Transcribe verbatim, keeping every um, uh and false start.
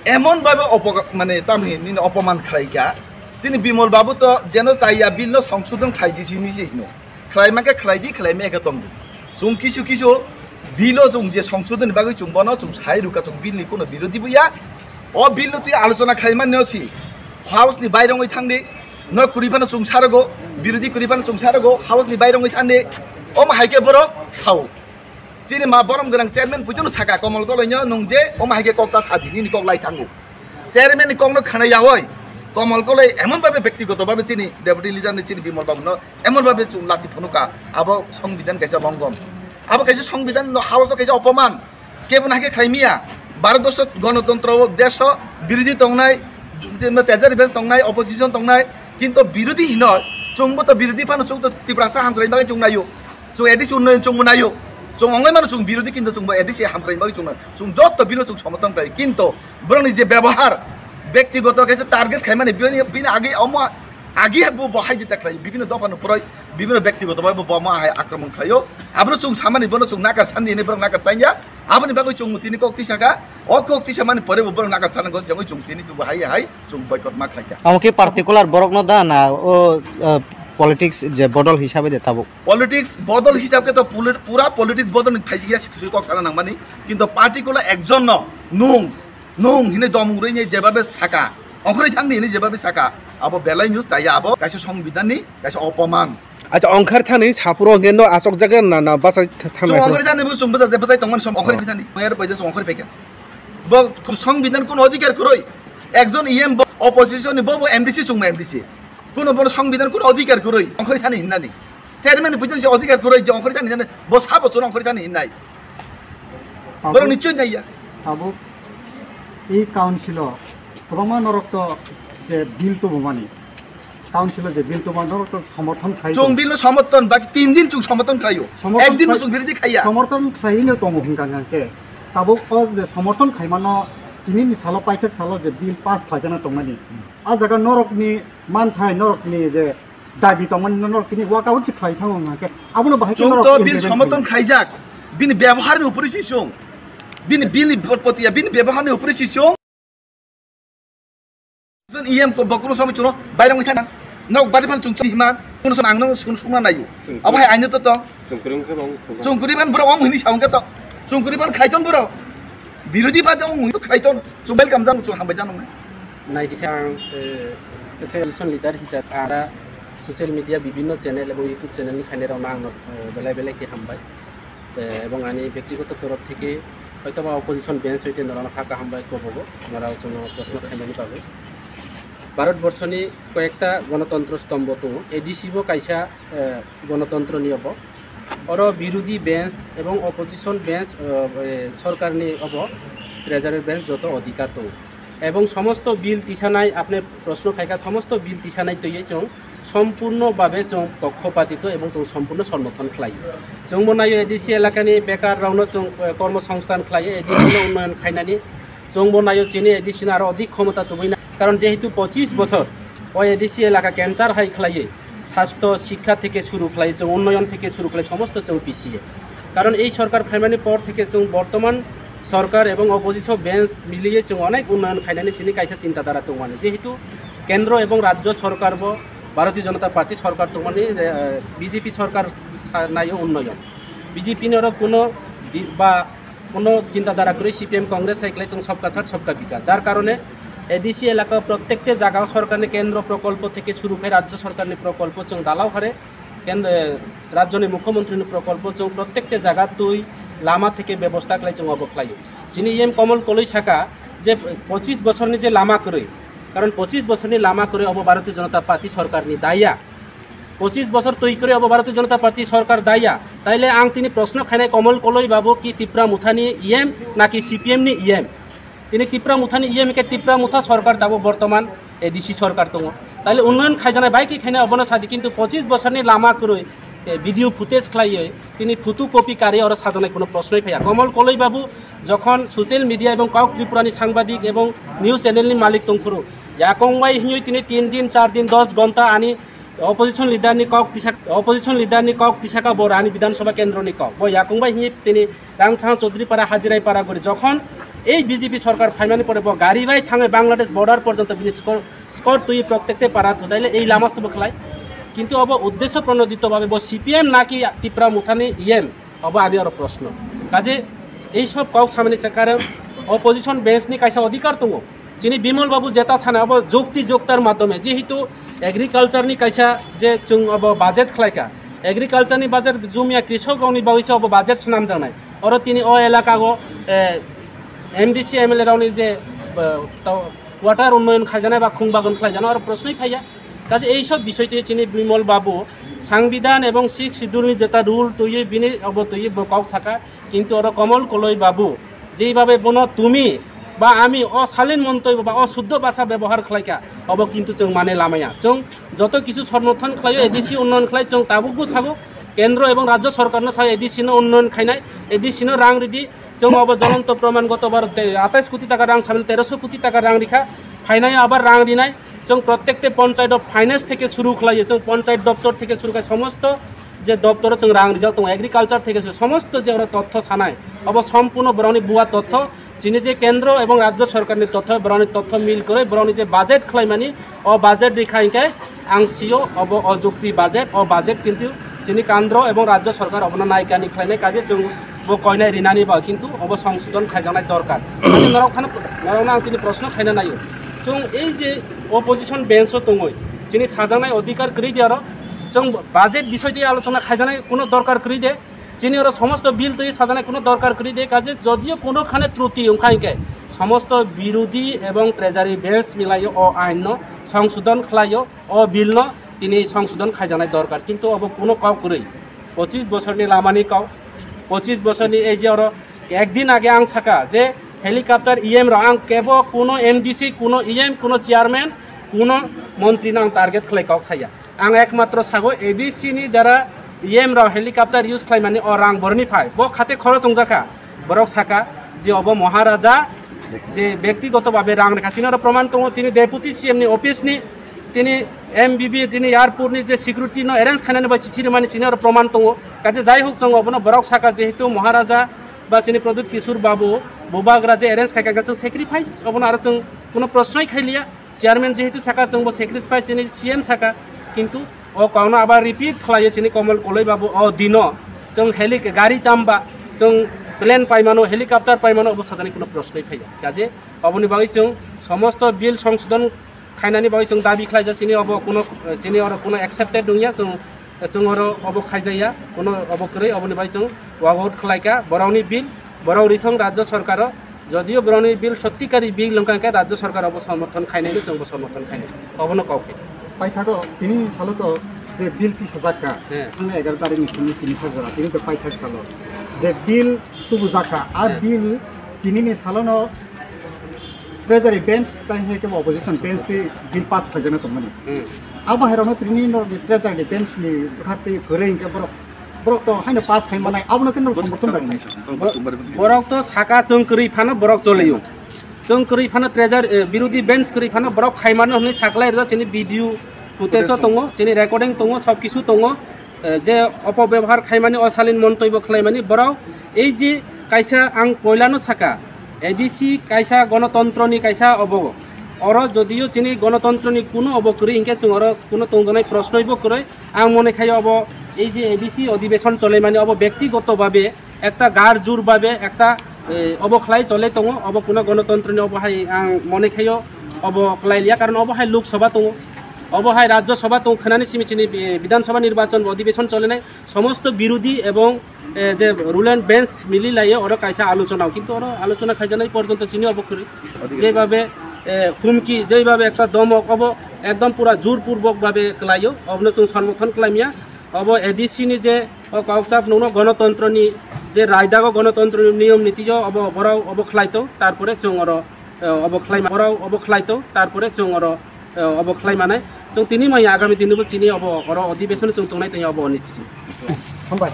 Emon bhabe opo-, mane tamni nini opoman khlaikha. Chini Bimal babu to jeno chaya bill no songsodon khlaidi simi se hino. Khlai mankhe khlaidi, khlai maya khe tongdi. Chwng kisu kisu bill o chwng je songsodon ni bagwi chwng bono chwng sai rwkha, chwng bill ni kuno birodhi bo ya. O bill no twi alochona khlai mani no si. House ni bairongwi thangdi. No kwrwi phano chwng sarogo, birodhi kwrwi phano chwng sarogo, house ni bairongwi thangdi. Omo hai khe borok sao. Chini ma borom gwnang chairman puitano saka Komol Koloi no nung je omo hai khe kok ta sadi nini kok lai thango. Chairman ni kok no khana yaoi Komol Koloi emon bhabe bektigoto bhabe chini deputy leader ni chini Bimal babu no emon bhabe chwng lachi phunukha abo songbidan kaisa longom. Abo kaisa songbidan no house no kaisa opoman. Kebo no hai khe khlai miya. Bharat borso gonotontro o desh o birodhi tongnai, teja revenge tongnai, opposition tongnai, kinto birodhi hino chwngbo to birodhi phano chwng to Tiprasa hamkrai bagwi chwng naio. Chwng A D C unnoyon chwngbo naio. Chwng ongoi mano chwng birodhi kinto chwngbo A D C hamkrai bagwi chwng naio. Chwng jotto bill o chwng somothon khlai. Kinto borokni je bebohar, bektigoto kaisa target khaimani bini, bini age omo age bo, bo hai jita khlai. Bibhinno dopha no phroi, bibhinno bektigoto bai bo, bo ma hai akromon khlaio. Abono chwng samani bono chwng nakar sandi hinwi borok nakar chanya. Aboni bagwi chwng tini kok tisa kha. O kok tisa mani pore bo borok nakar sana gos jagwi chwng tini tubu hai hai chwng boycott ma khlai kha. Amo khe particular borok no da na o, uh, politics je bodol hisabe de tabuk? Politics bodol hisab khe to puli-, pura politics bodol ni thaisi ya sui kok sana nangmani. Kinto particular ekjon no nung, nung hini domung rwi ni jebabe saka, ongkhorwi thangni hini jebabe saka, abo belai no chaya, abo kaisa songbidan ni kaisa opoman. Acha, ongkhar thani sapuro hwnkhe no asok jaga na, na basa th-, thang Chwng nai ongkhorwi thani bo chwng bwsa je bwsai tongmani som ongkhorwi Ah. thani. Mayar paisa chwng ongkhorwi phaikha. Bo songbidan kuno adhikar kwrwi. Ekjon E M bo opposition ni bo, bo M D C chwngma M D C. Kuno bono songbidan kuno adhikar kwrwi. Ongkhorwi thani hinnani. Chairman ni buidon je adhikar kwrwi je ongkhorwi thani hinnani. Bo sa bochor ongkhorwi thani hinnai. Borok Tabuk, nichoi naiya. Tabuk e council o kwbangma norok to je bill tubumani. Council o je bill tubumani norok to somorthon khlai Chwng tongo. Bill no somorthon, baki tin din chwng somorthon khlaio. Somorthon Ek din no khlai-, chwng birodhi khaiya. Somorthon khlaino tongo hwnkha hwnkha khe. Tabuk o je somorthon khaimano tini ni salo paithak salo je bill pass khlaijana tongmani. A jaga norokni manthai norokni je dabi tongmani norok tini work out se khlai thango hwnkha khe. Abono bahai khe Chwng norok to bill implement somorthon khlai. Khaijak. Bini byabohar ni upori si chwng. Bini bill ni protiya, bini byabohar ni upori si chwng. Zon E M ko bokro sobi chuno bairang wngkha nang. Nok bari phan chung chima. Kuno som ang no sun sungna nayo. Abo hai aino to to. Chungkuri wngkha bang sungkha. Chungkuri phan borok ong hini saung khe to. Chungkuri phan khaiton borok. Birodhi ba ong hini khaiton. Chung welcome jang chung hambai jang nang. Nai kisa ang, eh, opposition leader hisab ara social media bibhinno channel ebong YouTube channel ni phainai rok no ang no, eh, belai belai khe hambai. Eh, ebong ani bektigoto torof theke hoytoba opposition bench hoite norokno kha kaham bai kobogo, norok chwngno proshno khaimani bagwi. Bharat borshoni koyekta gonotontro stombo tongo, A D C bo kaisa, eh, gonotontro ni obo. Oro birodhi bench ebong opposition bench, eh, eh, sorkarni obo treasurer bench joto odhikar tongo. Ebong somosto bill tisanai, apni proshno khaikha, somosto bill tisanai twiwi chwng sompurno babe chwng pokkopatito ebong chwng sompurno somorthon khlaio. Chwngbo naio A D C elakani bekar rokno chwng, eh, kormo songsthan khlaio, A D C no unnoyon khainani. Chwngbo naio chini A D C no aro odik khomota tubui na. Karon jehetu pochis bochor o A D C elaka cancer hai khlaiwi, sastho, shikkha theke suru khlai, chwng unnoyon theke suru khlai, somosto chwng pisiye. Karon ei sorkar phaimani por theke chwng bortoman sorkar ebong opposition bench miliye chwng onek unnoyon khainani sini kaisa chinta dhara tongmani. Jehetu kendro ebong rajyo sorkar bo Bharatiya Janata Party sorkar tongmani, eh, B J P sorkar sa-, naio unnoyon. B J P ni oro kuno di-, ba kuno chinta dhara kwrwi C P M Congress hai khlai chwng sabka sath sabka bikas. Jar karone A D C elaka prottekte jaga sorkarni kendro prokolpo theke suru khai rajyo sorkarni prokolpo chwng dalao hare Kendra, rajyoni mukhyamantrini prokolpo chwng prottekta jaga twi lama theke bebosta khlai chwng obo khlaio. Chini E M Komol Koloi saka je pochis bochorni je lama kwrwi, karon pochis bochorni lama kwrwi obo Bharatiya Janata Party sorkarni daya. Pochis bochor twi kwrwi obo Bharatiya Janata Party sorkar daya. Taile ang tini proshno khainai Komol Koloi babu ki Tipra Mothani E M naki C P M ni E M? Tini Tipra Mothani E M hwnkhe Tipra Motha sorkar tabuk bortoman A D C sorkar tongo. Taile unnoyon khaijaknai bai khe khainai obono sadi, kintu pochis bochorni lama kwrwi, eh, video footage khlaiwi tini photo copy karwi oro sajaknai kuno proshnoi phaiya. Komol Koloi babu jokhon social media ebong Kok Tripurani sangbadik ebong news channel ni malik tongphuru, yakong bai hinwi tini tin din, char din, dos ghonta ani Opposition leader ni kok tisa, opposition leader ni kok tisaka bo Rani Bidhan Sabha kendro ni kok. Bo yakung bai hinwi tini Rangthang Chaudhary Para, Hajirai Para guri jokhon Ei B J P sorkar phaimani pore bo gari bai thangwi Bangladesh border porjonto bini skor, skor twi protecte para thudaile ei lama se bo khlai. Kintu obo uddesho pronodito bhabe bo C P M naki Tipra Mothani E M, obo ani oro proshno. Kaje ei sob kok samani se karon opposition bench ni kaisa odhikar tongo. Chini Bimal Babu jeta sana obo jukti juktar madhyome, jehetu agriculture ni kaisa je chwng obo budget khlaika, agriculture ni budget jumia krisok rokni bagwi se obo budget swnamjaknai. Oro tini o elaka go, eh, M D C M L A rokni je, eh, to-, water unnoyon khaijanai ba khung bagon khlaijanai, oro proshnoi phaiya. Kaje ei sob bisoi twi chini Bimal Babu Sangbidan ebong Sixth Schedule ni jeta rule twiwi bini obo twiwi bo kok saka, kintu oro Komol Koloi Babu jeibabe bono tumi ba ami o salin montoi ba o suddho bhasha bebohar khlaika, obo kintu chwng mane lamaya. Chwng joto kisu somorthon khlaio, A D C unnoyon khlai, chwng tabukbo sago, kendro ebong rajyo sorkarno sago, A D C no unnoyon khainai, A D C no rang ridi, chwng obo jolonto proman. Goto bar te-, atais koti taka rang samil, teroso koti taka rang rikha, phainai abar rang rinai, chwng prottekte panchayat of finance theke suru khlaio, chwng panchayat doptor theke suru khai somosto je doptoro chwng rang rijak tongo, agriculture theke suru somosto je oro totho sanai, obo sompurno borokni bua totho. Chini je kendro ebong rajyo sorkarni totho, borokni totho mil kwrwi, borokni je budget khlaimani, o budget rikha hinkhe ang sio, obo o jukti budget, o budget kintu chini kendro ebong rajyo sorkar obono naikani khlainai, kaje chwng bo koinai rinani ba kintu obo songsodon khaijaknai dorkar. Ani norok phano, norokno ang tini proshno khaina naio. Chwng ei je opposition bench o tongoi, chini sajaknai odhikar kwrwi de aro, chwng budget bisoi twi alochona khaijaknai kuno dorkar kwrwi de. Chini oro somosto bill twi sajaknai kuno dorkar kwrwi de, kaje jodio kuno khane truti wngkha hinkhe somosto birodhi ebong treasury bench milaio o ain no songsodon khlaio, o bill no tini songsodon khaijaknai dorkar, kintu obo kuno kok kwrwi. Pochis bosorni lamani kok, pochis bosorni ei je oro ekdin age ang saka je helicopter E M rok, ang kebo kuno M D C, kuno E M, kuno chairman, kuno montri no ang target khlai kok saya. Ang ekmatro sago A D C ni jara E M rok helicopter use khlaimani o rang borni phai. Bo khate khoroch wngjakha. Borok saka je obo Maharaja je bektigoto bhabe rang rikha. Chini oro proman tongo, tini Deputy C M ni office ni, tini M B B, tini airport ni je security no arrange khainani bai chithi rimani chini oro proman tongo. Kaje jai hok chwng obono borok saka jehetu Maharaja ba chini Pradyut Kishore Babu bubagra je arrange khaikha chwng sacrifice obono aro chwng kuno proshnoi khailiya. Chairman jehetu saka chwngbo sacrifice chini C M saka, kintu o kokno abar repeat khlaio chini Komol Koloi Babu o dino chwng heli gari tamba chwng plane paimano, helicopter paimano, obo sajani kuno proshnoi phaiya. Kaje oboni bagwi chwng somosto bill songsodon khainani bagwi chwng dabi khlaijak, chini obo kuno, chini oro kuno accepted wngya, chwng Chwng oro obo khaijaya, kuno obo kwrwi, oboni bai chwng walk out khlaikha. Borokni bill, borok rithong rajyo sorkaro, jodio borokni bill sotti kari bill wngkha khe rajyo sorkar obo somorthon khainai, chwngbo somorthon khainai, obono kok khe. Paithago, tini salo to je bill tisajak kha, He. Ano egaroh tarikh ni simi tini sajak, tini to paithak salo. Je bill tubujak kha, a He. Bill tini ni salo no Treasury bench, tai hai khe opposition bench twi bill pass khlaijana tongmani. Hmm. Abo hai rokno tini no treasury bench ni bwkha twi kwrwi hinkhe borok, borok to haino pass khai manai, abono khe no somorthon bai nai. Borok to saka chwng kwrwi phano borok choliyo. Chwng kwrwi phano treasury, eh, birodhi bench kwrwi phano borok khai mano hwnwi saklai rwjak, chini video footage o tongo, chini recording tongo, sob kisu tongo. Eh, je opobebhar khaimani, osalin montobyo khlaimani, borok ei je kaisa ang poilano saka, A D C kaisa gonotontroni kaisa obo. Oro jodio chini gonotontroni kuno obo kwrwi hinkhe chwng oro kuno tongjaknai proshnoi bo kwrwi. Ang mone khaio obo ei je A D C odhibeson cholaimani obo bektigoto bhabe ekta gar jur babe ekta, eh, obo khlai chole tongo, obo kuno gonotontroni obo hai ang mone khaio obo khlai liya, karon obo hai Lok Sabha tongo, obo hai Rajya Sabha tongo, khwnani simi chini, eh, Bidhan Sabha nirbachon odhibeson cholenai, somosto birodhi ebong, eh, je rule and bench mili laiyo oro kaisa alochona, kintu oro alochona khaijaknai porjonto chini obo kwrwi, jeibabe, eh, humki, jeibabe ekta domok obo ekdom pura jur purbok babe khlaio, obono chwng somorthon khlaimya. Obo A D C ni je o kokchap nungno gonotontro ni je raida o gonotontro ni niyom niti o obo borok obo khlai tong, tarpore chwng oro, eh, obo khlai ma-, borok obo khlai tong, tarpore chwng oro, eh, obo khlai manai. Chwng tini mai agami dini bo chini obo oro odhibeson chwng tongnai tong obo ni chini. Hambai.